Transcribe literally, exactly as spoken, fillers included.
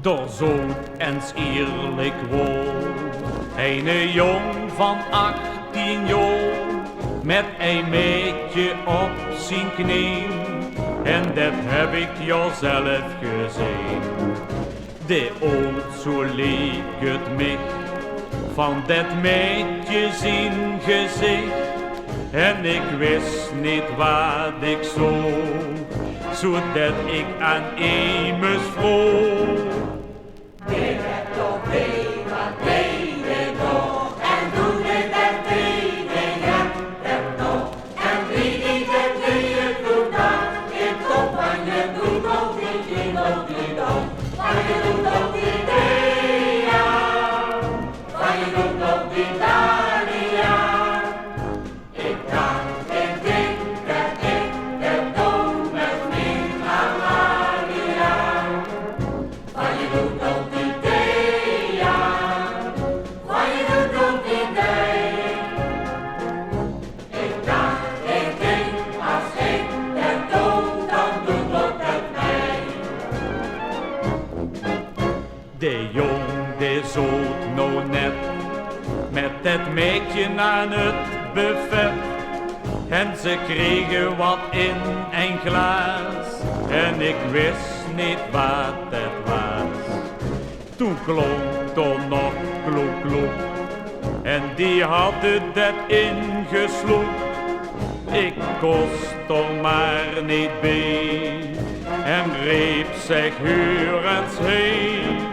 Dao zoot ens ierlik woor eine jóng van achttien joor, mit ein maedje op zien kneen. En det heb ik jao zelf gezeen. De oot, zoe leek 't mich, van det maedje zien gezich. En ik wis neet waat ik zoog, zoedet ik aan emes vroog. Wae het toch wae, waat deej wae nog? En doe dit en deej wae het het nog? En wie ik het deej, toen dacht ik: "Kom van je, doe toch die, die, doe die, doe." Van je doe toch die, die, ja. Van je doe toch die, die, ja. Ik dacht, ik denk dat ik het doe met mijn Amalia. Van je doe toch die, die, ja. Van je doe toch die, die. Ik dacht, ik denk, als ik het doe, dan doet het mij. De jóng, dae zoot now net mit det maedje aan 't buffet. En ze krege waat in ein glaas. En ik wis neet waat det waas. Toen klonk dao nog kloek, kloek. En die hadde det ingesloek. Ik kós dao mer neet beej. En reep: "Zeg, huur ens hie.